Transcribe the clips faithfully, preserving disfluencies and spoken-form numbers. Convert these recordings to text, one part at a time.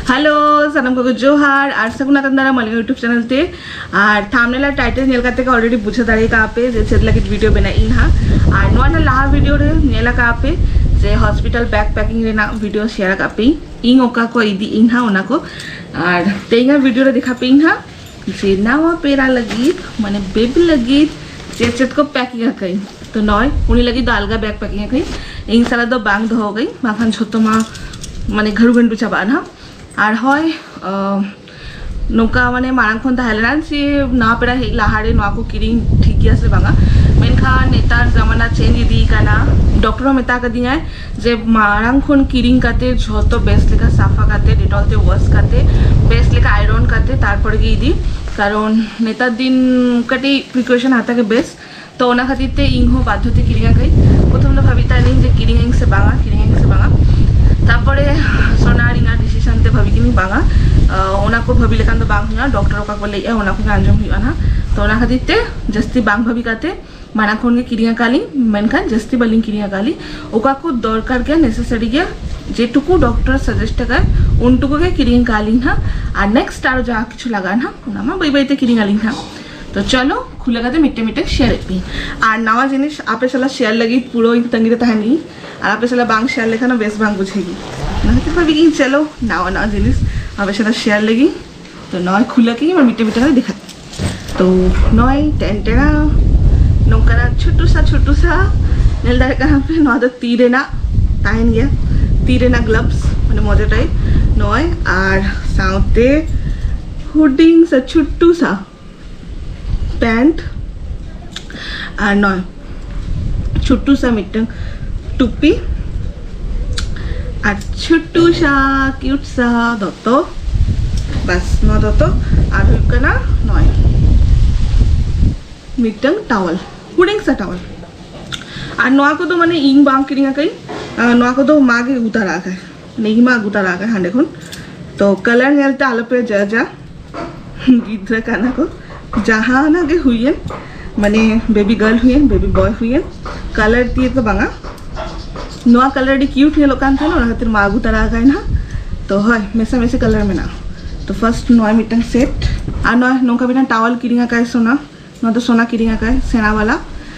Hello, ᱥᱟᱱᱟᱢ ᱠᱚᱜᱮ ᱡᱚᱦᱟᱨ ᱟᱨ ᱥᱟᱹᱜᱩᱱ ᱟᱛᱟᱝ ᱫᱟᱨᱟᱢ ᱟᱹᱞᱤᱧᱟᱜ YouTube ᱪᱮᱱᱮᱞ ᱛᱮ᱾ ᱟᱨ ᱛᱷᱟᱢᱵᱱᱮᱞ ᱟᱨ ᱴᱟᱭᱴᱮᱞ ᱧᱮᱞ ᱠᱟᱛᱮ ᱜᱮ ᱚᱞᱨᱮᱰᱤ ᱵᱩᱡᱷᱟᱹᱣ ᱫᱟᱲᱮ ᱠᱟᱜᱼᱟ ᱯᱮ ᱡᱮ ᱪᱮᱫ ᱞᱟᱹᱜᱤᱫ ᱵᱷᱤᱰᱤᱭᱳ ᱵᱮᱱᱟᱣ ᱤᱧ ᱦᱟᱸᱜ᱾ ᱟᱨ ᱱᱚᱣᱟ ᱨᱮᱱᱟᱜ ᱞᱟᱦᱟ ᱵᱷᱤᱰᱤᱭᱳ ᱨᱮ ᱧᱮᱞ ᱟᱠᱟᱫ ᱯᱮ ᱡᱮ ᱦᱚᱥᱯᱤᱴᱟᱞ ᱵᱮᱜᱽ ᱯᱮᱠᱤᱝ ᱨᱮᱱᱟᱜ ᱵᱷᱤᱰᱤᱭᱳ ᱥᱮᱭᱟᱨ ᱟᱠᱟᱫ ᱯᱮ, ᱤᱧ ᱚᱠᱟ ᱠᱚ ᱤᱫᱤ ᱤᱧ ᱦᱟᱸᱜ ᱚᱱᱟ ᱠᱚ᱾ ᱟᱨ ᱛᱮᱦᱮᱧᱟᱜ ᱵᱷᱤᱰᱤᱭᱳ ᱨᱮ ᱫᱮᱠᱷᱟ ᱯᱮ ᱤᱧ ᱦᱟᱸᱜ ᱡᱮ ᱱᱟᱣᱟ ᱯᱮᱲᱟ ᱞᱟᱹᱜᱤᱫ, ᱢᱟᱱᱮ ᱵᱮᱵᱤ ᱞᱟᱹᱜᱤᱫ ᱪᱮᱫ ᱪᱮᱫ ᱠᱚ ᱯᱮᱠᱤᱝ ᱟᱠᱟᱫᱟᱹᱧ᱾ ᱛᱚ ᱱᱚᱜᱼᱚᱭ ᱩᱱᱤ ᱞᱟᱹᱜᱤᱫ ᱫᱚ ᱟᱞᱜᱟ ᱵᱮᱜᱽ ᱯᱮᱠᱤᱝ ᱟᱠᱟᱫᱟᱹᱧ, ᱤᱧ ᱥᱟᱞᱟᱜ ᱫᱚ ᱵᱟᱝ ᱫᱚᱦᱚ ᱠᱟᱹᱧ, ᱵᱟᱝᱠᱷᱟᱱ ᱡᱷᱚᱛᱚ ᱢᱟ ᱢᱟᱱᱮ ᱜᱷᱟᱹᱲᱩ ᱜᱷᱟᱹᱱᱴᱩ ᱪᱟᱵᱟᱜᱼᱟ ᱱᱟᱦᱟᱜ᱾ ᱟᱨ ᱦᱳᱭ, ᱟᱸ, ᱱᱚᱝᱠᱟ ᱢᱟᱱᱮ ᱢᱟᱲᱟᱝ ᱠᱷᱚᱱ ᱛᱟᱦᱮᱸ ᱞᱮᱱᱟ ᱡᱮ ᱱᱟᱣᱟ ᱯᱮᱲᱟ ᱦᱮᱡ ᱞᱟᱦᱟᱨᱮ ᱱᱚᱣᱟ ᱠᱚ ᱠᱤᱨᱤᱧ ᱴᱷᱤᱠ ᱜᱮᱭᱟ ᱥᱮ ᱵᱟᱝᱟ, ᱢᱮᱱᱠᱷᱟᱱ ᱱᱮᱛᱟᱨ ᱡᱟᱢᱟᱱᱟ ᱪᱮᱧᱡᱽ ᱤᱫᱤ ᱠᱟᱱᱟ᱾ ᱰᱚᱠᱴᱚᱨ ᱦᱚᱸ ᱢᱮᱛᱟ ᱠᱟᱫᱤᱧᱟᱭ ᱡᱮ ᱢᱟᱲᱟᱝ ᱠᱷᱚᱱ ᱠᱤᱨᱤᱧ ᱠᱟᱛᱮ ᱡᱷᱚᱛᱚ ᱵᱮᱥ ᱞᱮᱠᱟ ᱥᱟᱯᱷᱟ ᱠᱟᱛᱮ, ᱰᱮᱴᱚᱞ ᱛᱮ ᱣᱟᱥ ᱠᱟᱛᱮ, ᱵᱮᱥ ᱞᱮᱠᱟ ᱟᱭᱨᱚᱱ ᱠᱟᱛᱮ ᱛᱟᱨᱯᱚᱨ ᱜᱮ ᱤᱫᱤ, ᱠᱟᱨᱚᱱ ᱱᱮᱛᱟᱨ ᱫᱤᱱ ᱠᱟᱹᱴᱤᱡ ᱯᱨᱤᱠᱚᱥᱚᱱ ᱦᱟᱛᱟᱣ ᱜᱮ ᱵᱮᱥ᱾ ᱛᱚ ᱚᱱᱟ ᱠᱷᱟᱹᱛᱤᱨ ᱛᱮ ᱤᱧ ᱦᱚᱸ ᱵᱟᱫᱽᱫᱷᱚ ᱛᱮ ᱠᱤᱨᱤᱧ ᱟᱠᱟᱫᱟᱹᱧ᱾ ᱯᱨᱚᱛᱷᱚᱢ ᱫᱚ ᱵᱷᱟᱹᱵᱤ ᱛᱟᱦᱮᱱᱤᱧ ᱡᱮ ᱠᱤᱨᱤᱧᱟᱹᱧ ᱥᱮ ᱵᱟᱝᱟ, ᱠᱤᱨᱤᱧᱟᱹᱧ ᱥᱮ ᱵᱟᱝᱟ᱾ ᱛᱟᱨᱯᱚᱨᱮ ᱥᱚᱱᱟ ᱨᱮᱱᱟᱜ ᱰᱤᱥᱤᱥᱚᱱ ᱛᱮ ᱵᱷᱟᱹᱵᱤ ᱠᱤᱫᱤᱧ ᱵᱟᱝᱟ, ᱟᱸ, ᱚᱱᱟ ᱠᱚ ᱵᱷᱟᱹᱵᱤ ᱞᱮᱠᱷᱟᱱ ᱫᱚ ᱵᱟᱝ ᱦᱩᱭᱩᱜᱼᱟ, ᱰᱚᱠᱴᱚᱨ ᱚᱠᱟ ᱠᱚ ᱞᱟᱹᱭᱮᱜᱼᱟ ᱚᱱᱟ ᱠᱚᱜᱮ ᱟᱸᱡᱚᱢ ᱦᱩᱭᱩᱜᱼᱟ ᱱᱟᱦᱟᱜ᱾ ᱛᱚ ᱚᱱᱟ ᱠᱷᱟᱹᱛᱤᱨ ᱛᱮ ᱡᱟᱹᱥᱛᱤ ᱵᱟᱝ ᱵᱷᱟᱹᱵᱤ ᱠᱟᱛᱮ ᱢᱟᱲᱟᱝ ᱠᱷᱚᱱ ᱜᱮ ᱠᱤᱨᱤᱧ ᱟᱠᱟᱫ ᱞᱤᱧ, ᱢᱮᱱᱠᱷᱟᱱ ᱡᱟᱹᱥᱛᱤ ᱵᱟᱹᱞᱤᱧ ᱠᱤᱨᱤᱧ ᱟᱠᱟᱫ ᱞᱤᱧ᱾ ᱚᱠᱟ ᱠᱚ ᱫᱚᱨᱠᱟᱨ ᱜᱮᱭᱟ, ᱱᱮᱥᱮᱥᱟᱨᱤ ᱜᱮᱭᱟ, ᱡᱮᱴᱩᱠᱩ ᱰᱚᱠᱴᱚᱨ ᱥᱟᱡᱮᱥᱴ ᱟᱠᱟᱫ ᱩᱱᱴᱩᱠᱩ ᱜᱮ ᱠᱤᱨᱤᱧ ᱟᱠᱟᱫ ᱞᱤᱧ ᱦᱟᱸᱜ᱾ ᱟᱨ ᱱᱮᱠᱥᱴ ᱟᱨᱚ ᱡᱟᱦᱟᱸ ᱠᱤᱪᱷᱩ ᱞᱟᱜᱟᱜᱼᱟ ᱱᱟᱦᱟᱜ ᱚᱱᱟ ᱢᱟ ᱵᱟᱹᱭ ᱵᱟᱹᱭ ᱛᱮ ᱠᱤᱨᱤᱧ ᱟᱹᱞᱤᱧ ᱦᱟᱸᱜ᱾ ᱛᱚ ᱪᱚᱞᱚ ᱠᱷᱩᱞᱟᱹ ᱠᱟᱛᱮ ᱢᱤᱫᱴᱮᱱ ᱢᱤᱫᱴᱮᱱ ᱥᱮᱭᱟᱨ ᱮᱫ ᱯᱮ᱾ ᱟᱨ ᱱᱟᱣᱟ ᱡᱤᱱᱤᱥ ᱟᱯᱮ ᱥᱟᱞᱟᱜ ᱥᱮᱭᱟᱨ ᱞᱟᱹᱜᱤᱫ ᱯᱩᱨᱟᱹ ᱤᱧ ᱛᱟᱺᱜᱤ ᱨᱮ ᱛᱟᱦᱮᱱ ᱜᱤᱧ, ᱟᱨ ᱟᱯᱮ ᱥᱟᱞᱟᱜ ᱵᱟᱝ ᱥᱮᱭᱟᱨ ᱞᱮᱠᱷᱟᱱ ᱦᱚᱸ ᱵᱮᱥ ᱵᱟᱝ ᱵᱩᱡᱷᱟᱹᱜ ᱜᱮ᱾ ᱚᱱᱟ ᱠᱷᱟᱹᱛᱤᱨ ᱵᱷᱟᱵᱤ ᱜᱤᱧ ᱪᱚᱞᱚ ᱱᱟᱣᱟ ᱱᱟᱣᱟ ᱡᱤᱱᱤᱥ ᱟᱯᱮ ᱥᱟᱞᱟᱜ ᱥᱮᱭᱟᱨ ᱞᱟᱹᱜᱤᱫ᱾ ᱛᱚ ᱱᱚᱜᱼᱚᱭ ᱠᱷᱩᱞᱟᱹ ᱠᱤᱧ ᱟᱨ ᱢᱤᱫᱴᱮᱱ ᱢᱤᱫᱴᱮᱱ ᱠᱟᱛᱮ ᱫᱮᱠᱷᱟ᱾ ᱛᱚ ᱱᱚᱜᱼᱚᱭ ᱴᱮᱱ ᱴᱮᱱᱟ ᱱᱚᱝᱠᱟᱱᱟᱜ ᱪᱷᱩᱴᱩ ᱥᱟ ᱪᱷᱩᱴᱩ ᱥᱟ ᱧᱮᱞ ᱫᱟᱲᱮᱭᱟᱜ ᱠᱟᱱᱟ ᱯᱮ, ᱱᱚᱣᱟ ᱫᱚ ᱛᱤ ᱨᱮᱱᱟᱜ ᱛᱟᱦᱮᱱ ᱜᱮᱭᱟ, ᱛᱤ ᱨᱮᱱᱟᱜ ᱜᱞᱟᱵᱷᱥ, ᱢᱟᱱᱮ ᱢᱚᱡᱟ ᱴᱟᱭᱤᱯ ᱱᱚᱜᱼᱚᱭ᱾ ᱟᱨ ᱥᱟᱶᱛᱮ ᱦᱩᱰᱤᱧ ᱥᱟ ᱪᱷᱩᱴᱩ ᱥᱟ ᱯᱮᱱᱴ, ᱟᱨ ᱱᱚᱜᱼᱚᱭ ᱪᱷᱩᱴᱩ ᱥᱟ ᱢᱤᱫᱴᱟᱝ ᱴᱩᱯᱤ, ᱟᱨ ᱪᱷᱩᱴᱩ ᱥᱟ ᱠᱤᱭᱩᱴ ᱥᱟ ᱫᱚᱛᱚ᱾ ᱵᱟᱥ, ᱱᱚᱣᱟ ᱫᱚᱛᱚ᱾ ᱟᱨ ᱦᱩᱭᱩᱜ ᱠᱟᱱᱟ ᱱᱚᱜᱼᱚᱭ ᱢᱤᱫᱴᱟᱝ ᱴᱟᱣᱮᱞ, ᱦᱩᱰᱤᱧ ᱥᱟ ᱴᱟᱣᱮᱞ᱾ ᱟᱨ ᱱᱚᱣᱟ ᱠᱚᱫᱚ ᱢᱟᱱᱮ ᱤᱧ ᱵᱟᱝ ᱠᱤᱨᱤᱧ ᱟᱠᱟᱫᱟᱹᱧ, ᱟᱨ ᱱᱚᱣᱟ ᱠᱚᱫᱚ ᱢᱟ ᱜᱮ ᱟᱹᱜᱩ ᱛᱟᱨᱟ ᱟᱠᱟᱫ, ᱢᱟᱱᱮ ᱤᱧ ᱢᱟ ᱟᱹᱜᱩ ᱛᱟᱨᱟ ᱟᱠᱟᱫ ᱦᱟᱸᱰᱮ ᱠᱷᱚᱱ᱾ ᱛᱚ ᱠᱟᱞᱟᱨ ᱧᱮᱞᱛᱮ ᱟᱞᱚᱯᱮ ᱡᱟᱡᱟ, ᱜᱤᱫᱽᱨᱟᱹ ᱠᱟᱱᱟ ᱠᱚ, ᱡᱟᱦᱟᱱᱟᱜ ᱜᱮ ᱦᱩᱭᱮᱱ, ᱢᱟᱱᱮ ᱵᱮᱵᱤ ᱜᱟᱨᱞ ᱦᱩᱭᱮᱱ, ᱵᱮᱵᱤ ᱵᱚᱭ ᱦᱩᱭᱮᱱ, ᱠᱟᱞᱟᱨ ᱫᱤᱭᱮ ᱫᱚ ᱵᱟᱝᱟ᱾ ᱱᱚᱣᱟ ᱠᱟᱞᱟᱨ ᱟᱹᱰᱤ ᱠᱤᱭᱩᱴ ᱧᱮᱞᱚᱜ ᱠᱟᱱ ᱛᱟᱦᱮᱱᱟ, ᱚᱱᱟ ᱠᱷᱟᱹᱛᱤᱨ ᱢᱟ ᱟᱹᱜᱩ ᱛᱟᱨᱟ ᱟᱠᱟᱭ ᱱᱟᱦᱟᱜ᱾ ᱛᱚ ᱦᱳᱭ, ᱢᱮᱥᱟ ᱢᱮᱥᱤ ᱠᱟᱞᱟᱨ ᱢᱮᱱᱟᱜᱼᱟ᱾ ᱛᱚ ᱯᱷᱟᱨᱥᱴ ᱱᱚᱣᱟ ᱢᱤᱫᱴᱟᱝ ᱥᱮᱴ, ᱟᱨ ᱱᱚᱣᱟ ᱱᱚᱝᱠᱟ ᱢᱤᱫᱴᱟᱝ ᱴᱟᱣᱟᱞ ᱠᱤᱨᱤᱧ ᱟᱠᱟᱫᱟᱭ ᱥᱳᱱᱟ᱾ ᱱᱚᱣᱟ ᱫᱚ ᱥᱳᱱᱟ ᱠᱤᱨᱤᱧ ᱟᱠᱟᱫᱟᱭ, ᱥᱮᱬᱟ ᱵᱟᱞᱟ,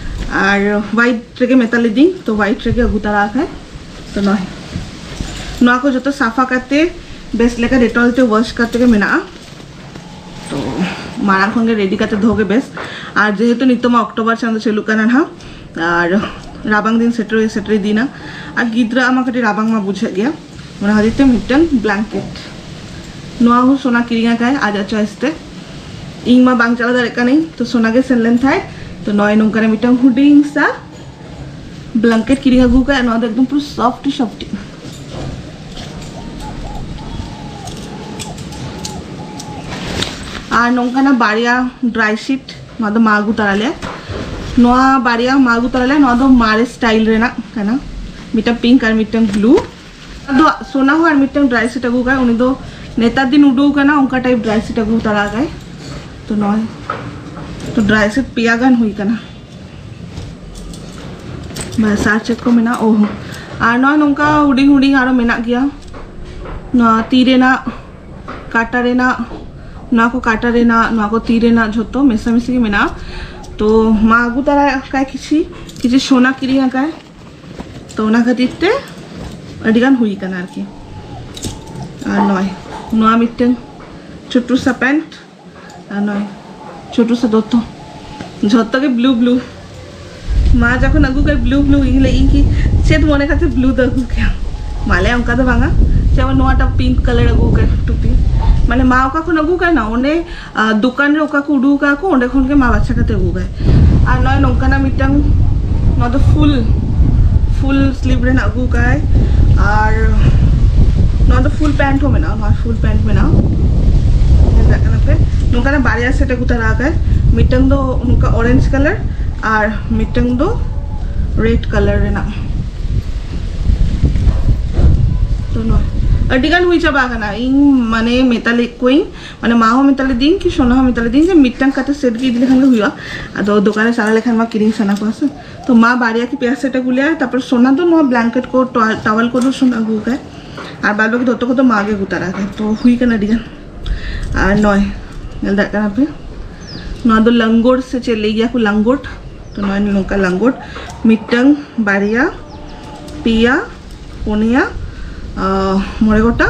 ᱟᱨ ᱦᱣᱟᱭᱤᱴ ᱨᱮᱜᱮ ᱢᱮᱛᱟ ᱞᱮᱫᱤᱧ, ᱛᱚ ᱦᱣᱟᱭᱤᱴ ᱨᱮᱜᱮ ᱟᱹᱜᱩ ᱛᱟᱨᱟ ᱟᱠᱟᱫᱟᱭ᱾ ᱛᱚ ᱱᱚᱣᱟ ᱱᱚᱣᱟ ᱠᱚ ᱡᱚᱛᱚ ᱥᱟᱯᱷᱟ ᱠᱟᱛᱮ ᱵᱮᱥ ᱞᱮᱠᱟ ᱰᱮᱴᱚᱞ ᱛᱮ ᱣᱟᱥ ᱠᱟᱛᱮ ᱜᱮ ᱢᱮᱱᱟᱜᱼᱟ᱾ ᱛᱚ ᱢᱟᱲᱟᱝ ᱠᱷᱚᱱ ᱜᱮ ᱨᱮᱰᱤ ᱠᱟᱛᱮ ᱫᱚᱦᱚ ᱜᱮ ᱵᱮᱥ᱾ ᱟᱨ ᱡᱮᱦᱮᱛᱩ ᱱᱤᱛᱚᱜ ᱢᱟ ᱚᱠᱴᱳᱵᱚᱨ ᱪᱟᱸᱫᱚ ᱪᱟᱹᱞᱩᱜ ᱠᱟᱱᱟ ᱱᱟᱦᱟᱜ, ᱟᱨ ᱨᱟᱵᱟᱝ ᱫᱤᱱ ᱥᱮᱴᱮᱨ ᱥᱮᱴᱮᱨ ᱤᱫᱤᱭᱮᱱᱟ, ᱟᱨ ᱜᱤᱫᱽᱨᱟᱹ ᱟᱜ ᱢᱟ ᱠᱟᱹᱴᱤᱡ ᱨᱟᱵᱟᱝ ᱢᱟ ᱵᱩᱡᱷᱟᱹᱜ ᱜᱮᱭᱟ, ᱚᱱᱟ ᱠᱷᱟᱹᱛᱤᱨ ᱛᱮ ᱢᱤᱫᱴᱟᱝ ᱵᱞᱟᱝᱠᱮᱴ᱾ ᱱᱚᱣᱟ ᱦᱚᱸ ᱥᱳᱱᱟ ᱠᱤᱨᱤᱧ ᱟᱠᱟᱫᱟᱭ ᱟᱡᱟᱜ ᱪᱚᱭᱮᱥ ᱛᱮ᱾ ᱤᱧ ᱢᱟ ᱵᱟᱝ ᱪᱟᱞᱟᱣ ᱫᱟᱲᱮᱭᱟᱜ ᱠᱟᱹᱱᱟᱹᱧ, ᱛᱚ ᱥᱳᱱᱟ ᱜᱮ ᱥᱮᱱ ᱞᱮᱱ ᱛᱟᱦᱮᱸᱫ᱾ ᱛᱚ ᱱᱚᱜᱼᱚᱭ ᱱᱚᱝᱠᱟᱱᱟᱜ ᱢᱤᱫᱴᱟᱝ ᱦᱩᱰᱤᱧ ᱥᱟ ᱵᱞᱟᱝᱠᱮᱴ ᱠᱤᱨᱤᱧ ᱟᱹᱜᱩ ᱟᱠᱟᱫ᱾ ᱱᱚᱣᱟ ᱫᱚ ᱮᱠᱫᱚᱢ ᱯᱩᱨᱟᱹ ᱥᱚᱯᱷᱴ ᱥᱚᱯᱷᱴ᱾ ᱟᱨ ᱱᱚᱝᱠᱟᱱᱟᱜ ᱵᱟᱨᱭᱟ ᱰᱨᱟᱭ ᱥᱤᱴ, ᱱᱚᱣᱟ ᱫᱚ ᱢᱟ ᱟᱹᱜᱩ ᱛᱟᱨᱟ ᱞᱮᱭᱟ᱾ ᱱᱚᱣᱟ ᱵᱟᱨᱭᱟ ᱢᱟ ᱟᱹᱜᱩ ᱛᱟᱨᱟ ᱞᱮᱭᱟ᱾ ᱱᱚᱣᱟ ᱫᱚ ᱢᱟᱨᱮ ᱥᱴᱟᱭᱤᱞ ᱨᱮᱱᱟᱜ ᱠᱟᱱᱟ, ᱢᱤᱫᱴᱟᱝ ᱯᱤᱝᱠ ᱟᱨ ᱢᱤᱫᱴᱟᱝ ᱵᱞᱩ᱾ ᱟᱫᱚ ᱥᱳᱱᱟ ᱦᱚᱸ ᱟᱨ ᱢᱤᱫᱴᱟᱝ ᱰᱨᱟᱭ ᱥᱤᱴ ᱟᱹᱜᱩ ᱠᱟᱜ, ᱩᱱᱤ ᱫᱚ ᱱᱮᱛᱟᱨ ᱫᱤᱱ ᱩᱰᱩᱠ ᱠᱟᱱᱟ, ᱚᱱᱠᱟ ᱴᱟᱭᱤᱯ ᱰᱨᱟᱭ ᱥᱤᱴ ᱟᱹᱜᱩ ᱛᱟᱨᱟ ᱠᱟᱭ᱾ ᱛᱚ ᱱᱚᱜᱼᱚᱭ, ᱛᱚ ᱰᱨᱟᱭ ᱥᱤᱴ ᱯᱮᱭᱟ ᱜᱟᱱ ᱦᱩᱭ ᱠᱟᱱᱟ᱾ ᱵᱟᱥ, ᱟᱨ ᱪᱮᱫ ᱠᱚ ᱢᱮᱱᱟᱜᱼᱟ? ᱳ, ᱟᱨ ᱱᱚᱜᱼᱚᱭ ᱱᱚᱝᱠᱟ ᱦᱩᱰᱤᱧ ᱦᱩᱰᱤᱧ ᱟᱨᱚ ᱢᱮᱱᱟᱜ ᱜᱮᱭᱟ᱾ ᱱᱚᱣᱟ ᱛᱤ ᱨᱮᱱᱟᱜ, ᱠᱟᱴᱟ ᱨᱮᱱᱟᱜ, ᱱᱚᱣᱟ ᱠᱚ ᱠᱟᱴᱟ ᱨᱮᱱᱟᱜ, ᱱᱚᱣᱟ ᱠᱚ ᱛᱤ ᱨᱮᱱᱟᱜ, ᱡᱷᱚᱛᱚ ᱢᱮᱥᱟᱢᱤᱥᱤ ᱜᱮ ᱢᱮᱱᱟᱜᱼᱟ᱾ ᱛᱚ ᱢᱟ ᱟᱹᱜᱩ ᱛᱟᱨᱟ ᱟᱠᱟᱫ ᱠᱤᱪᱷᱤ, ᱠᱤᱪᱷᱤ ᱥᱳᱱᱟ ᱠᱤᱨᱤᱧ ᱟᱠᱟᱫ, ᱛᱚ ᱚᱱᱟ ᱠᱷᱟᱹᱛᱤᱨ ᱛᱮ ᱟᱹᱰᱤ ᱜᱟᱱ ᱦᱩᱭ ᱠᱟᱱᱟ ᱟᱨᱠᱤ᱾ ᱟᱨ ᱱᱚᱜᱼᱚᱭ ᱱᱚᱣᱟ ᱢᱤᱫᱴᱟᱝ ᱪᱷᱳᱴᱩ ᱥᱟ ᱯᱮᱱᱴ, ᱟᱨ ᱱᱚᱜᱼᱚᱭ ᱪᱷᱳᱴᱩ ᱥᱟ ᱫᱚᱛᱚ, ᱡᱷᱚᱛᱚ ᱜᱮ ᱵᱞᱩ ᱵᱞᱩ᱾ ᱢᱟ ᱡᱚᱠᱷᱚᱱ ᱟᱹᱜᱩ ᱠᱟᱭ ᱵᱞᱩ ᱵᱞᱩ, ᱤᱧ ᱞᱟᱹᱭ ᱤᱧ ᱠᱤ ᱪᱮᱫ ᱢᱚᱱᱮ ᱠᱟᱛᱮ ᱵᱞᱩ ᱫᱚ ᱟᱹᱜᱩ ᱠᱮᱭᱟ? ᱢᱟᱞᱮ ᱚᱱᱠᱟ ᱫᱚ ᱵᱟᱝᱟ, ᱡᱮᱢᱚᱱ ᱱᱚᱣᱟᱴᱟᱜ ᱯᱤᱝᱠ ᱠᱟᱞᱟᱨ ᱟᱹᱜᱩ ᱠᱟᱭ ᱴᱩᱯᱤ, ᱢᱟᱱᱮ ᱢᱟ ᱚᱠᱟ ᱠᱷᱚᱱ ᱟᱹᱜᱩ ᱠᱟᱭ ᱱᱟ, ᱚᱸᱰᱮ ᱟᱨ ᱫᱚᱠᱟᱱ ᱨᱮ ᱚᱠᱟ ᱠᱚ ᱩᱰᱩᱠ ᱟᱠᱟᱫ ᱠᱚ, ᱚᱸᱰᱮ ᱠᱷᱚᱱ ᱜᱮ ᱢᱟ ᱵᱟᱪᱷᱟ ᱠᱟᱛᱮ ᱟᱹᱜᱩ ᱠᱟᱭ᱾ ᱟᱨ ᱱᱚᱜᱼᱚᱭ ᱱᱚᱝᱠᱟᱱᱟᱜ ᱢᱤᱫᱴᱟᱝ, ᱱᱚᱣᱟ ᱫᱚ ᱯᱷᱩᱞ, ᱯᱷᱩᱞ ᱥᱞᱤᱵᱷ ᱨᱮᱱᱟᱜ ᱟᱹᱜᱩ ᱠᱟᱭ᱾ ᱟᱨ ᱱᱚᱣᱟ ᱫᱚ ᱯᱷᱩᱞ ᱯᱮᱱᱴ ᱦᱚᱸ ᱢᱮᱱᱟᱜᱼᱟ, ᱱᱚᱣᱟ ᱯᱷᱩᱞ ᱯᱮᱱᱴ ᱢᱮᱱᱟᱜᱼᱟ, ᱧᱮᱞ ᱫᱟᱲᱮᱭᱟᱜ ᱠᱟᱱᱟ ᱯᱮ᱾ ᱱᱚᱝᱠᱟᱱᱟᱜ ᱵᱟᱨᱭᱟ ᱥᱮᱴ ᱟᱹᱜᱩ ᱛᱟᱨᱟ ᱟᱠᱟᱭ, ᱢᱤᱫᱴᱟᱝ ᱫᱚ ᱱᱚᱝᱠᱟ ᱚᱨᱮᱧᱡᱽ ᱠᱟᱞᱟᱨ ᱟᱨ ᱢᱤᱫᱴᱟᱝ ᱫᱚ ᱨᱮᱰ ᱠᱟᱞᱟᱨ ᱨᱮᱱᱟᱜ᱾ ᱛᱚ ᱱᱚᱣᱟ ᱟᱹᱰᱤ ᱜᱟᱱ ᱦᱩᱭ ᱪᱟᱵᱟ ᱟᱠᱟᱱᱟ᱾ ᱤᱧ ᱢᱟᱱᱮ ᱢᱮᱛᱟ ᱞᱮᱫ ᱠᱚᱣᱟᱧ, ᱢᱟᱱᱮ ᱢᱟ ᱦᱚᱸ ᱢᱮᱛᱟ ᱞᱮᱫᱤᱧ ᱠᱤ ᱥᱳᱱᱟ ᱦᱚᱸ ᱢᱮᱛᱟ ᱞᱮᱫᱤᱧ ᱡᱮ ᱢᱤᱫᱴᱟᱝ ᱠᱟᱛᱮ ᱥᱮᱴ ᱜᱮ ᱤᱫᱤ ᱞᱮᱠᱷᱟᱱ ᱜᱮ ᱦᱩᱭᱩᱜᱼᱟ᱾ ᱟᱫᱚ ᱫᱚᱠᱟᱱ ᱨᱮ ᱪᱟᱞᱟᱣ ᱞᱮᱠᱷᱟᱱ ᱢᱟ ᱠᱤᱨᱤᱧ ᱥᱟᱱᱟ ᱠᱚᱣᱟ ᱥᱮ᱾ ᱛᱚ ᱢᱟ ᱵᱟᱨᱭᱟ ᱠᱤ ᱯᱮᱭᱟ ᱥᱮᱴ ᱟᱹᱜᱩ ᱞᱮᱭᱟ᱾ ᱛᱟᱨᱯᱚᱨ ᱥᱳᱱᱟ ᱫᱚ ᱱᱚᱣᱟ ᱵᱞᱟᱝᱠᱮᱴ ᱠᱚ, ᱴᱚᱣᱟ-, ᱴᱟᱣᱮᱞ ᱠᱚᱫᱚ ᱥᱳᱱᱟ ᱟᱹᱜᱩ ᱟᱠᱟᱫ᱾ ᱟᱨ ᱵᱟᱫ ᱵᱟᱹᱠᱤ ᱫᱚ ᱡᱚᱛᱚ ᱠᱚᱫᱚ ᱢᱟ ᱜᱮ ᱟᱹᱜᱩ ᱛᱟᱨᱟ ᱠᱟᱜᱼᱟ᱾ ᱛᱚ ᱦᱩᱭ ᱠᱟᱱᱟ ᱟᱹᱰᱤ ᱜᱟᱱ᱾ ᱟᱨ ᱱᱚᱜᱼᱚᱭ ᱧᱮᱞ ᱫᱟᱲᱮᱭᱟᱜ ᱠᱟᱱᱟ ᱯᱮ, ᱱᱚᱣᱟ ᱫᱚ ᱞᱟᱝᱜᱚᱴ ᱥᱮ ᱪᱮᱫ ᱞᱟᱹᱭ ᱜᱮᱭᱟ ᱠᱚ, ᱞᱟᱝᱜᱚᱴ᱾ ᱛᱚ ᱱᱚᱜᱼᱚᱭ ᱱᱚᱝᱠᱟ ᱞᱟᱝᱜᱚᱴ, ᱢᱤᱫᱴᱟᱝ, ᱵᱟᱨᱭᱟ, ᱯᱮᱭᱟ, ᱯᱩᱱᱭᱟ, ᱟᱨ ᱢᱚᱬᱮ ᱜᱚᱴᱟ,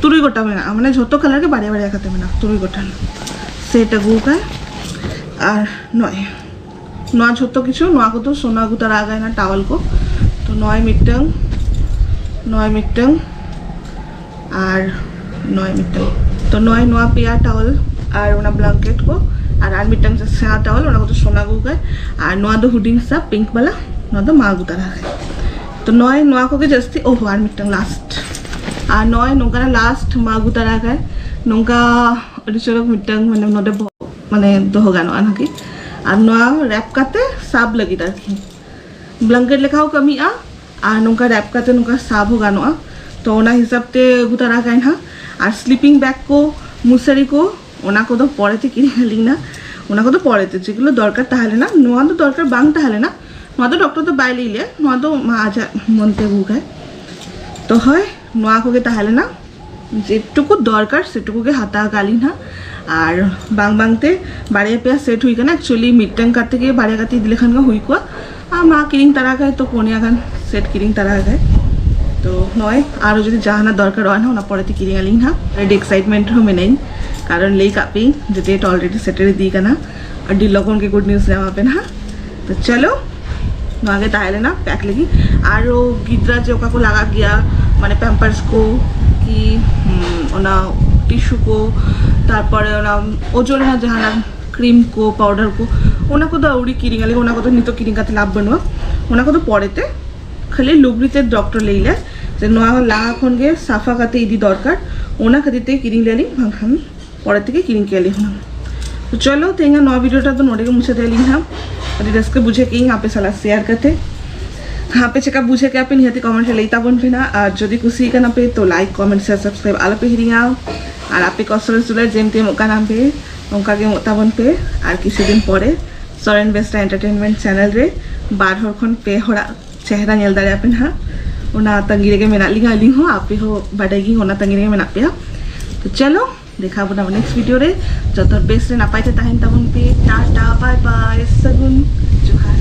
ᱛᱩᱨᱩᱭ ᱜᱚᱴᱟ ᱢᱮᱱᱟᱜᱼᱟ, ᱢᱟᱱᱮ ᱡᱷᱚᱛᱚ ᱠᱟᱞᱟᱨ ᱜᱮ ᱵᱟᱨᱭᱟ ᱵᱟᱨᱭᱟ ᱠᱟᱛᱮ ᱢᱮᱱᱟᱜᱼᱟ, ᱛᱩᱨᱩᱭ ᱜᱚᱴᱟᱝ ᱥᱮᱴ ᱟᱹᱜᱩ ᱟᱠᱟᱫ᱾ ᱟᱨ ᱱᱚᱜᱼᱚᱭ ᱱᱚᱣᱟ ᱡᱷᱚᱛᱚ ᱠᱤᱪᱷᱩ, ᱱᱚᱣᱟ ᱠᱚᱫᱚ ᱥᱳᱱᱟ ᱟᱹᱜᱩ ᱛᱟᱨᱟ ᱟᱠᱟᱭ ᱱᱟ, ᱴᱟᱣᱮᱞ ᱠᱚ᱾ ᱛᱚ ᱱᱚᱜᱼᱚᱭ ᱢᱤᱫᱴᱟᱝ, ᱱᱚᱜᱼᱚᱭ ᱢᱤᱫᱴᱟᱝ, ᱟᱨ ᱱᱚᱜᱼᱚᱭ ᱢᱤᱫᱴᱟᱝ᱾ ᱛᱚ ᱱᱚᱜᱼᱚᱭ ᱱᱚᱣᱟ ᱯᱮᱭᱟ ᱴᱟᱣᱮᱞ ᱟᱨ ᱚᱱᱟ ᱵᱞᱟᱝᱠᱮᱴ ᱠᱚ ᱟᱨ ᱟᱨ ᱢᱤᱫᱴᱟᱝ ᱡᱟ ᱥᱮᱬᱟ ᱴᱟᱣᱮᱞ, ᱚᱱᱟ ᱠᱚᱫᱚ ᱥᱳᱱᱟ ᱟᱹᱜᱩ ᱟᱠᱟᱫ᱾ ᱟᱨ ᱱᱚᱣᱟ ᱫᱚ ᱦᱩᱰᱤᱧ ᱥᱟ ᱯᱤᱝᱠ ᱵᱟᱞᱟ, ᱱᱚᱣᱟ ᱫᱚ ᱢᱟ ᱟᱹᱜᱩ ᱛᱟᱨᱟ ᱟᱠᱟᱫ᱾ ᱛᱚ ᱱᱚᱜᱼᱚᱭ ᱱᱚᱣᱟ ᱠᱚᱜᱮ ᱡᱟᱹᱥᱛᱤ᱾ ᱳᱦ, ᱟᱨ ᱢᱤᱫᱴᱟᱝ ᱞᱟᱥᱴ, ᱟᱨ ᱱᱚᱜᱼᱚᱭ ᱱᱚᱝᱠᱟᱱᱟᱜ ᱞᱟᱥᱴ ᱢᱟ ᱟᱹᱜᱩ ᱛᱟᱨᱟ ᱟᱠᱟᱫ᱾ ᱱᱚᱝᱠᱟ ᱟᱹᱰᱤ ᱪᱚᱨᱚᱠ ᱢᱤᱫᱴᱟᱝ, ᱢᱟᱱᱮ ᱱᱚᱰᱮ ᱵᱚᱦᱚᱜ, ᱢᱟᱱᱮ ᱫᱚᱦᱚ ᱜᱟᱱᱚᱜᱼᱟ ᱱᱟᱠᱤ᱾ ᱟᱨ ᱱᱚᱣᱟ ᱨᱮᱯ ᱠᱟᱛᱮ ᱥᱟᱵ ᱞᱟᱹᱜᱤᱫ ᱟᱨᱠᱤ, ᱵᱞᱟᱝᱠᱮᱴ ᱞᱮᱠᱟ ᱦᱚᱸ ᱠᱟᱹᱢᱤᱜᱼᱟ᱾ ᱟᱨ ᱱᱚᱝᱠᱟ ᱨᱮᱯ ᱠᱟᱛᱮ ᱱᱚᱝᱠᱟ ᱥᱟᱵ ᱦᱚᱸ ᱜᱟᱱᱚᱜᱼᱟ᱾ ᱛᱚ ᱚᱱᱟ ᱦᱤᱥᱟᱹᱵ ᱛᱮ ᱟᱹᱜᱩ ᱛᱟᱨᱟ ᱠᱟᱭ ᱱᱟᱦᱟᱜ᱾ ᱟᱨ ᱥᱞᱤᱯᱤᱝ ᱵᱮᱜᱽ ᱠᱚ, ᱢᱚᱥᱟᱨᱤ ᱠᱚ, ᱚᱱᱟ ᱠᱚᱫᱚ ᱯᱚᱨᱮ ᱛᱮ ᱠᱤᱨᱤᱧ ᱟᱹᱞᱤᱧ ᱱᱟ᱾ ᱚᱱᱟ ᱠᱚᱫᱚ ᱯᱚᱨᱮ ᱛᱮ, ᱡᱮᱜᱩᱞᱳ ᱫᱚᱨᱠᱟᱨ ᱛᱟᱦᱮᱸ ᱞᱮᱱᱟ, ᱱᱚᱣᱟ ᱫᱚ ᱫᱚᱨᱠᱟᱨ ᱵᱟᱝ ᱛᱟᱦᱮᱸ ᱞᱮᱱᱟ, ᱱᱚᱣᱟ ᱫᱚ ᱰᱚᱠᱴᱚᱨ ᱫᱚ ᱵᱟᱭ ᱞᱟᱹᱭ ᱞᱮᱭᱟ, ᱱᱚᱣᱟ ᱫᱚ ᱢᱟ ᱟᱡᱟᱜ ᱢᱚᱱ ᱛᱮ ᱟᱹᱜᱩ ᱠᱟᱭ᱾ ᱛᱚ ᱦᱳᱭ, ᱱᱚᱣᱟ ᱠᱚᱜᱮ ᱛᱟᱦᱮᱸ ᱞᱮᱱᱟ, ᱡᱮᱴᱩᱠᱩ ᱫᱚᱨᱠᱟᱨ ᱥᱮᱴᱩᱠᱩ ᱜᱮ ᱦᱟᱛᱟᱣ ᱠᱟᱜ ᱞᱤᱧ ᱦᱟᱸᱜ᱾ ᱟᱨ ᱵᱟᱝ ᱵᱟᱝ ᱛᱮ ᱵᱟᱨᱭᱟ ᱯᱮᱭᱟ ᱥᱮᱴ ᱦᱩᱭ ᱠᱟᱱᱟ᱾ ᱮᱠᱪᱩᱭᱮᱞᱤ ᱢᱤᱫᱴᱟᱝ ᱠᱟᱛᱮ ᱜᱮ ᱵᱟᱨᱭᱟ ᱠᱟᱛᱮ ᱤᱫᱤ ᱞᱮᱠᱷᱟᱱ ᱜᱮ ᱦᱩᱭ ᱠᱚᱜᱼᱟ᱾ ᱟᱨ ᱢᱟ ᱠᱤᱨᱤᱧ ᱛᱟᱨᱟ ᱠᱟᱭ, ᱛᱚ ᱯᱩᱱᱭᱟ ᱜᱟᱱ ᱥᱮᱴ ᱠᱤᱨᱤᱧ ᱛᱟᱨᱟ ᱠᱟᱭ᱾ ᱛᱚ ᱱᱚᱜᱼᱚᱭ ᱟᱨᱚ ᱡᱩᱫᱤ ᱡᱟᱦᱟᱱᱟᱜ ᱫᱚᱨᱠᱟᱨᱚᱜᱼᱟ ᱱᱟᱦᱟᱜ, ᱚᱱᱟ ᱯᱚᱨᱮ ᱛᱮ ᱠᱤᱨᱤᱧ ᱟᱹᱞᱤᱧ ᱦᱟᱸᱜ᱾ ᱟᱹᱰᱤ ᱮᱠᱥᱟᱭᱤᱴᱢᱮᱱᱴ ᱨᱮᱦᱚᱸ ᱢᱮᱱᱟᱹᱧ, ᱠᱟᱨᱚᱱ ᱞᱟᱹᱭ ᱠᱟᱜ ᱯᱮᱭᱟᱹᱧ ᱡᱮ ᱰᱮᱴ ᱚᱞᱨᱮᱰᱤ ᱥᱮᱴᱮᱨ ᱤᱫᱤ ᱠᱟᱱᱟ, ᱟᱹᱰᱤ ᱞᱚᱜᱚᱱ ᱜᱮ ᱜᱩᱰ ᱱᱤᱭᱩᱡᱽ ᱧᱟᱢ ᱟᱯᱮ ᱱᱟᱦᱟᱜ᱾ ᱛᱚ ᱪᱚᱞᱚ, ᱱᱚᱣᱟ ᱜᱮ ᱛᱟᱦᱮᱸ ᱞᱮᱱᱟ ᱯᱮᱠ ᱞᱟᱹᱜᱤᱫ᱾ ᱟᱨᱚ ᱜᱤᱫᱽᱨᱟᱹ ᱡᱮ ᱚᱠᱟ ᱠᱚ ᱞᱟᱜᱟᱜ ᱜᱮᱭᱟ, ᱢᱟᱱᱮ ᱯᱮᱢᱯᱟᱨᱥ ᱠᱚ ᱠᱤ, ᱦᱩᱸ, ᱚᱱᱟ ᱴᱤᱥᱩ ᱠᱚ, ᱛᱟᱨᱯᱚᱨᱮ ᱚᱱᱟ ᱚᱡᱚᱜ ᱨᱮᱱᱟᱜ ᱡᱟᱦᱟᱱᱟᱜ ᱠᱨᱤᱢ ᱠᱚ, ᱯᱟᱣᱰᱟᱨ ᱠᱚ, ᱚᱱᱟ ᱠᱚᱫᱚ ᱟᱹᱣᱲᱤ ᱠᱤᱨᱤᱧ ᱟᱞᱮ, ᱚᱱᱟ ᱠᱚᱫᱚ ᱱᱤᱛᱚᱜ ᱠᱤᱨᱤᱧ ᱠᱟᱛᱮ ᱞᱟᱵᱷ ᱵᱟᱹᱱᱩᱜᱼᱟ᱾ ᱚᱱᱟ ᱠᱚᱫᱚ ᱯᱚᱨᱮᱛᱮ, ᱠᱷᱟᱹᱞᱤ ᱞᱩᱜᱽᱲᱤ ᱛᱮ ᱰᱚᱠᱴᱚᱨ ᱞᱟᱹᱭ ᱞᱮ ᱡᱮ ᱱᱚᱣᱟ ᱞᱟᱦᱟ ᱠᱷᱚᱱ ᱜᱮ ᱥᱟᱯᱷᱟ ᱠᱟᱛᱮ ᱤᱫᱤ ᱫᱚᱨᱠᱟᱨ, ᱚᱱᱟ ᱠᱷᱟᱹᱛᱤᱨ ᱛᱮ ᱠᱤᱨᱤᱧ ᱞᱮᱭᱟᱞᱤᱧ, ᱵᱟᱝᱠᱷᱟᱱ ᱯᱚᱨᱮ ᱛᱮᱜᱮ ᱠᱤᱨᱤᱧ ᱠᱮᱭᱟᱞᱤᱧ ᱦᱩᱱᱟᱹᱝ᱾ ᱛᱚ ᱪᱚᱞᱚ, ᱛᱮᱦᱮᱧᱟᱜ ᱱᱚᱣᱟ ᱵᱷᱤᱰᱤᱭᱳ ᱴᱟᱜ ᱫᱚ ᱱᱚᱰᱮ ᱜᱮ ᱢᱩᱪᱟᱹᱫ ᱟᱹᱞᱤᱧ ᱦᱟᱸᱜ᱾ ᱟᱹᱰᱤ ᱨᱟᱹᱥᱠᱟᱹ ᱵᱩᱡᱷᱟᱹᱣ ᱠᱮᱫ ᱤᱧ ᱟᱯᱮ ᱥᱟᱞᱟᱜ ᱥᱮᱭᱟᱨ ᱠᱟᱛᱮ᱾ ᱟᱯᱮ ᱪᱮᱠᱟ ᱵᱩᱡᱷᱟᱹᱣ ᱠᱮᱜᱼᱟ ᱯᱮ, ᱱᱤᱦᱟᱹᱛᱤ ᱠᱚᱢᱮᱱᱴ ᱨᱮ ᱞᱟᱹᱭ ᱛᱟᱵᱚᱱ ᱯᱮ ᱱᱟᱜ᱾ ᱟᱨ ᱡᱩᱫᱤ ᱠᱩᱥᱤ ᱠᱟᱱᱟ ᱯᱮ, ᱛᱚ ᱞᱟᱭᱤᱠ, ᱠᱚᱢᱮᱱᱴ, ᱥᱮᱭᱟᱨ, ᱥᱟᱵᱥᱠᱨᱟᱭᱤᱵ ᱟᱞᱚ ᱯᱮ ᱦᱤᱲᱤᱧᱟ᱾ ᱟᱨ ᱟᱯᱮ ᱠᱚᱥᱴᱚ ᱨᱮ ᱥᱩᱞᱟᱹᱭ ᱡᱮᱢᱛᱤ ᱮᱢᱚᱜ ᱠᱟᱱᱟ ᱯᱮ, ᱚᱱᱠᱟ ᱜᱮ ᱮᱢᱚᱜ ᱛᱟᱵᱚᱱ ᱯᱮ᱾ ᱟᱨ ᱠᱤᱪᱷᱩ ᱫᱤᱱ ᱯᱚᱨᱮ ᱥᱚᱨᱮᱱ ᱵᱮᱥᱨᱟ ᱮᱱᱴᱟᱨᱴᱮᱱᱢᱮᱱᱴ ᱪᱮᱱᱮᱞ ᱨᱮ ᱵᱟᱨ ᱦᱚᱲ ᱠᱷᱚᱱ ᱯᱮ ᱦᱚᱲᱟᱜ ᱪᱮᱦᱨᱟ ᱧᱮᱞ ᱫᱟᱲᱮᱭᱟᱜ ᱯᱮ ᱱᱟᱦᱟᱜ᱾ ᱚᱱᱟ ᱛᱟᱺᱜᱤ ᱨᱮᱜᱮ ᱢᱮᱱᱟᱜ ᱞᱤᱧᱟ ᱟᱹᱞᱤᱧ ᱦᱚᱸ, ᱟᱯᱮ ᱦᱚᱸ ᱵᱟᱰᱟᱭ ᱜᱮ ᱚᱱᱟ ᱛᱟᱺᱜᱤ ᱨᱮᱜᱮ ᱢᱮᱱᱟᱜ ᱯᱮᱭᱟ᱾ ᱛᱚ ᱪᱚᱞᱚ, ᱫᱮᱠᱷᱟ ᱵᱚᱱᱟ ᱱᱮᱠᱥᱴ ᱵᱷᱤᱰᱤᱭᱳ ᱨᱮ᱾ ᱡᱚᱛᱚ ᱦᱚᱲ ᱵᱮᱥ ᱨᱮ ᱱᱟᱯᱟᱭ ᱛᱮ ᱛᱟᱦᱮᱱ ᱛᱟᱵᱚᱱ ᱯᱮ᱾ ᱴᱟᱴᱟ, ᱵᱟᱭ ᱵᱟᱭ, ᱥᱟᱹᱜᱩᱱ, ᱡᱚᱦᱟᱨ᱾